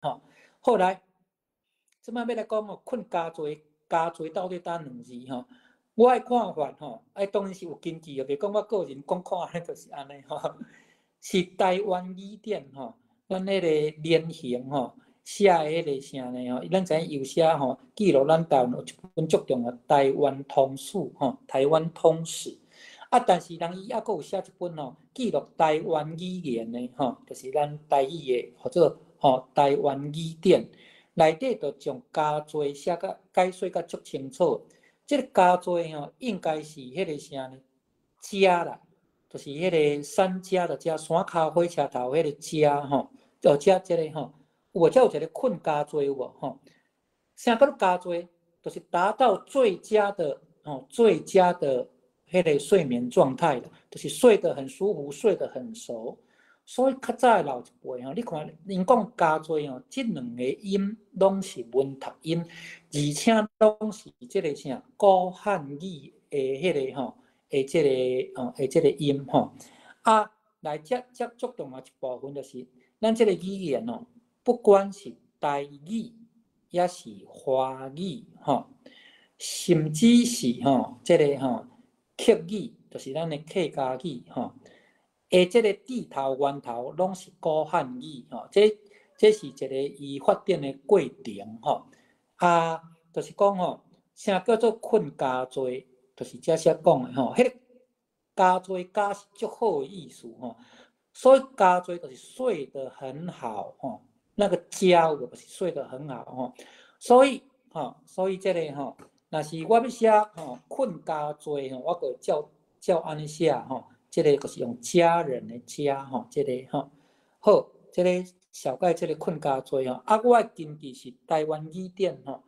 吼。好來，這擺欲來講哦，睏加濟加濟到底佗兩字吼？我的看法吼，哎，當然是有根據的，袂講我個人講看按呢就是按呢吼。是台灣語典吼，咱彼个連行吼寫的彼个啥呢吼？咱知影有寫吼，記錄咱台灣有一本足重要台灣通史吼，台灣通史。啊，但是人伊猶閣有寫一本吼，記錄台灣語言的吼，就是咱台語的，號做吼台灣語典，內底就將加濟寫甲解說甲足清楚。這个加濟吼，應該是彼个啥呢？遮啦，就是彼个三家的遮，山跤火車頭彼个遮吼，哦，遮這个吼，有無？遮有一個睏加濟有無？吼，啥叫做加濟？就是達到最佳的吼，最佳的彼个睡眠狀態啦，就是睡得很舒服，睡得很熟。所以較早的老一輩吼，你看𪜶講加濟吼，這兩个音攏是文讀音，而且攏是這个啥古漢語的彼个吼，的這个吼，的這个音吼。啊，來這這足重要一部分就是，咱這个語言哦，不管是台語，抑是華語吼，甚至是吼這个吼客語，就是咱的客家語吼。的這个蒂頭源頭攏是古漢語吼，這這是一个伊發展的過程吼。啊，就是講吼，啥叫做睏加濟，就是這寫講的吼，彼个加濟加是足好的意思吼，所以加濟就是睡得很好吼，那個佳就是睡得很好吼，所以吼，所以這个吼，若是我欲寫吼睏加濟吼，我就照照按呢寫吼。這个就是用家人的家吼，這个吼好，這个紹介這个睏加濟吼，啊，我的根據是台灣語典吼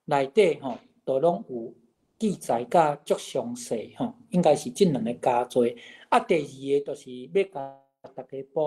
內底吼，都攏有記載甲足詳細吼，應該是這兩个加濟。啊，第二个就是欲共大家補。